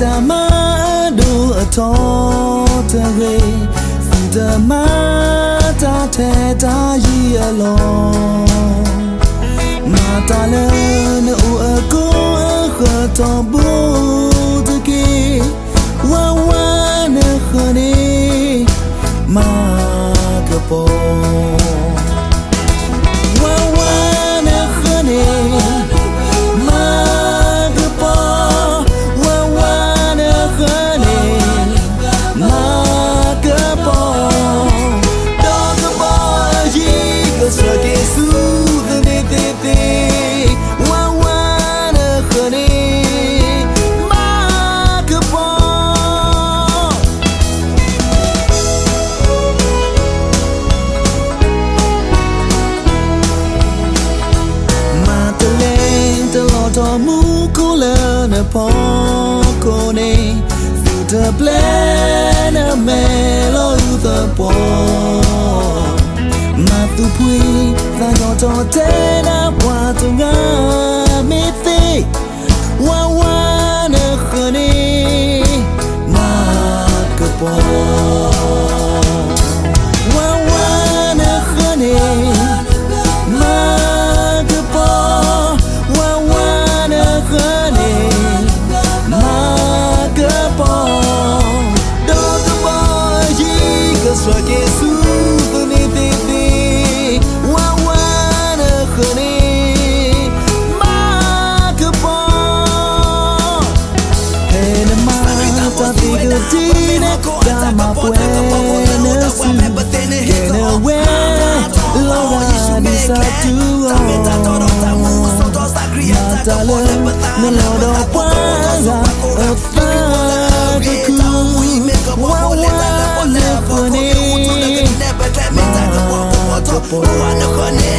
တၢ်မၤအဒိၣ်အထီတဂ့ၤ, သုတမၤတၢ်ထဲတၢ်ယံၤအလီၢ်, မၤတၢ်လၢနအိၣ်အကိးအဃၢၤထီဘိတက့ၢ်. ဝါဝါနဃၢၤန့ၣ် မၤကပီၤ ဝါဝါနဃၢၤန့ၣ် မၤကပီၤ, ဝါဝါနဃၢၤန့ၣ် မၤကပီၤ, ဒီးကဘီအယံၤ ကဆှၢက့ၤဆူသုန့ၣ်သ့သ့, ဝါဝါနဃၢၤန့ၣ် မၤကပီၤ မၤတလဲတလီၤထီမူခိၣ်လၢနဖီခိၣ်န့ၣ်, သုတပျဲနမဲာ်လီၤအုသပှီၤ, မၤသူၣ်ဖှံသးညီထီၣ် တဲနၤပှၤတဂၤမ့ၢ်သ့, ဝါဝါနဃၢၤန့ၣ် မၤကပီၤ ဝါဝါနဃၢၤန့ၣ် မၤကပီၤ, ဝါဝါနဃၢၤန့ၣ် မၤကပီၤ, ဒီးကဘီအယံၤ ကဆှၢက့ၤဆူသုန့ၣ်သ့သ့, ဝါဝါနဃၢၤန့ၣ် မၤကပီၤ ဖဲနမၤတၢ်သ့ကတ့ၢ်န့ၣ် တၢ်မၤပှဲၤနစု, ကဲနဝဲလီၤဂာ်ဒ်စတူအီၤ, မၤတၢ်လၢနလီၢ်ဒီးပှၤဂၤအသးတခု, ဝါဝါနဃၢၤန့ၣ် မၤကပီၤ